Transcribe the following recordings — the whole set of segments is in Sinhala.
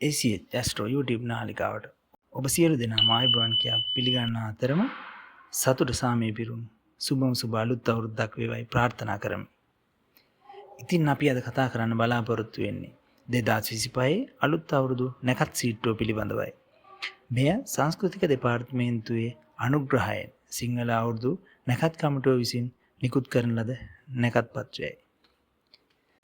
ACH Astro YouTube නාලිකාවට ඔබ සියලු දෙනාම ආයුබෝවන් කියා පිළිගන්නා අතරම සතුට සාමය පිරුණු සුබම සුබ අලුත් අවුරුද්දක් වේවායි ප්‍රාර්ථනා කරමි. ඉතින් අපි අද කතා කරන්න බලාපොරොත්තු වෙන්නේ 2025 අලුත් අවුරුදු නැකත් සීට්ටුව පිළිබඳවයි. මෙය සංස්කෘතික දෙපාර්තමේන්තුවේ අනුග්‍රහයෙන් සිංහල අවුරුදු නැකත් කමිටුව විසින් නිකුත් කරන ලද නැකත් පත්‍රයයි.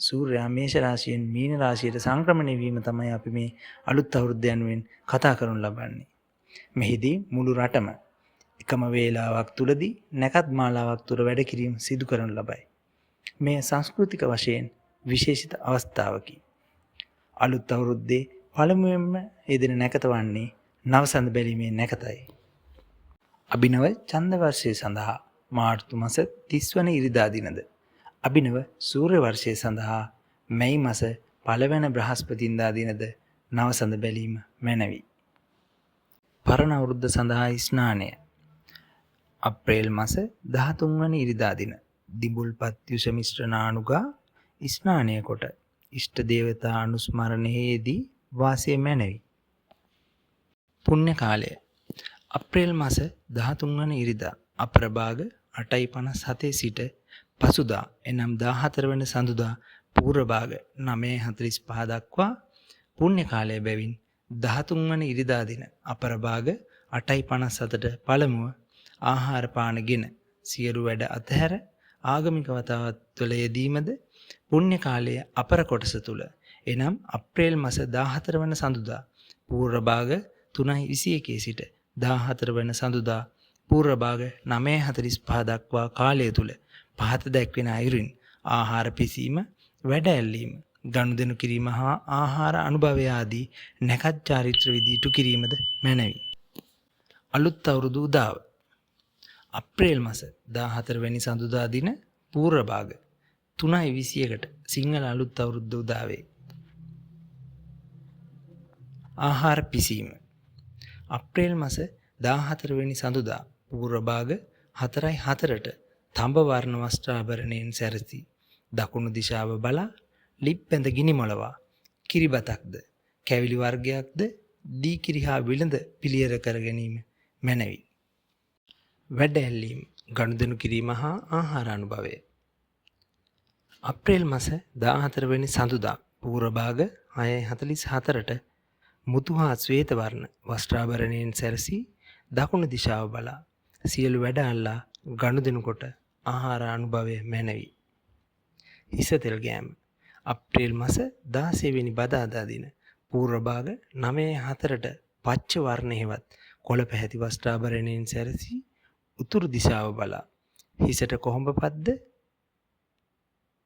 සූර්යයා මේෂ රාශියෙන් මීන රාශියට සංක්‍රමණය වීම තමයි අපි මේ අලුත් අවුරුද්ද යනුවෙන් කතා කරනු ලබන්නේ. මෙහිදී මුළු රටම එකම වේලාවක් තුලදී නැකත් මාලාවක් තුර වැඩ කිරීම සිදු කරනු ලබයි. මෙය සංස්කෘතික වශයෙන් විශේෂිත අවස්ථාවකි. අලුත් අවුරුද්දේ පළමුවෙන්ම යෙදෙන නැකත වන්නේ නවසඳ බැලීමේ නැකතයි. අභිනව ඡන්ද වර්ෂය සඳහා මාර්තු මස 30 වන ඉරිදා දිනද, අභිනව සූර්ය වර්ෂය සඳහා මැයි මස පළවන බ්‍රහස්පතින්දා දිනද නවසඳ බැලීම මැනවි. පරණ අවුරුද්ද සඳහා ස්නානය අප්‍රේල් මස 13 වන ඉරිදා දින දිඹුල්පත් යුෂ මිශ්‍ර නානුගා ස්නානය කොට ඉෂ්ට දේවතා අනුස්මරණයේදී වාසය මැනවි. පුණ්‍ය කාලය අප්‍රේල් මස 13 වන ඉරිදා අපරභාග 8:57 සිට පසුදා එනම් 14 වන සඳුදා පූර්ව භාග 9:45 දක්වා පුණ්‍ය කාලය බැවින් 13 වන ඉරිදා දින අපරභාග 8:57ට පළමුව ආහාර පානගෙන සියලු වැඩ අතහැර ආගමික වතාවත්වල යෙදීමද, පුණ්‍ය කාලයේ අපර කොටස තුල එනම් අප්‍රේල් මස 14 වන සඳුදා පූර්ව භාග 3:21 සිට 14 වන සඳුදා පූර්ව භාග 9:45 දක්වා කාලය තුල පහත දැක්වෙන අයුරින් ආහාර පිසීම, වැඩ ඇල්ලීම, ගනුදෙනු කිරීම හා ආහාර අනුභවය ආදී නැකත් චාරිත්‍ර විධි ඉටු කිරීමද මැනවි. අලුත් අවුරුදු උදාව අප්‍රේල් මස 14 වැනි සඳුදා දින පූර්ව භාග 3:21ට සිංහල අලුත් අවුරුද්ද උදා වේ. ආහාර පිසීම අප්‍රේල් මස 14 වෙනි සඳුදා පූර්ව භාග 4:04ට තඹ වර්ණ වස්ත්‍රාභරණයෙන් සැරසී දකුණු දිශාව බලා ලිප් බැඳ ගිනි මොලවා කිරිබතක්ද කැවිලි වර්ගයක්ද දී කිරි හා විලඳ පිළියෙල කර ගැනීම මැනවි. වැඩ ඇල්ලීම, ගනුදෙනු කිරීම හා ආහාර අනුභවය අප්‍රේල් මස 14 වෙනි සඳුදා පූර්ව භාග 6:44ට මුතු හා ශ්වේත වර්ණ වස්ත්‍රාභරණයෙන් සැරසී දකුණු දිශාව බලා සියලු වැඩ අල්ලා ගනුදෙනු කොට ආහාර අනුභවය මැනවි. හිස තෙල් ගෑම අප්‍රේල් මස 16 වෙනි බදාදා දින පූර්ව භාග 9:04ට පච්ච වර්ණ හෙවත් කොළ පැහැති වස්ත්‍රාභරණයෙන් සැරසී උතුරු දිශාව බලා හිසට කොහොඹ පද්ද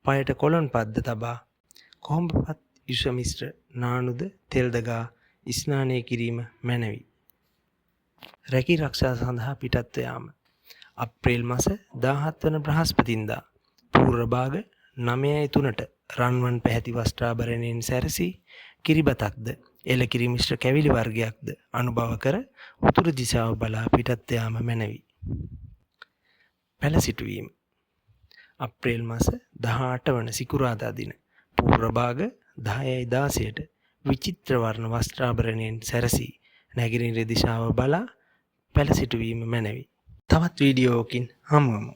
පයට කොළොන් පද්ද තබා කොහොඹපත් යුෂ මිශ්‍ර නානුද තෙල්ද ගා ස්නානය කිරීම මැනවි. රැකී රක්ෂා සඳහා පිටත්ව යාම අප්‍රේල් මස 17 වන බ්‍රහස්පතින්දා පූර්ව භාග 9:03ට රන්වන් පැහැති වස්ත්‍රාභරණයෙන් සැරසී කිරිබතක්ද එළකිරි මිශ්‍ර කැවිලි වර්ගයක්ද අනුභව කර උතුරු දිශාව බලා පිටත්ව යාම මැනවි. පැල සිටුවීම අප්‍රේල් මස 18 වන සිකුරාදා දින පූර්ව භාග 10:16ට විචිත්‍ර වර්ණ වස්ත්‍රාභරණයෙන් සැරසී නැගෙනහිර දිශාව බලා පැල සිටුවීම මැනවි. තවත් වීඩියෝවකින් හමුවමු.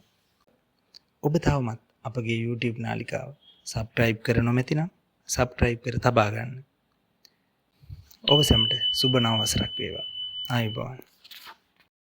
ඔබ තවමත් අපගේ YouTube නාලිකාව සබ්ස්ක්‍රයිබ් කර නොමැතිනම් සබ්ස්ක්‍රයිබ් කර තබා ගන්න. ඔබ සැමට සුබ නව වසරක් වේවා. ආයුබෝවන්.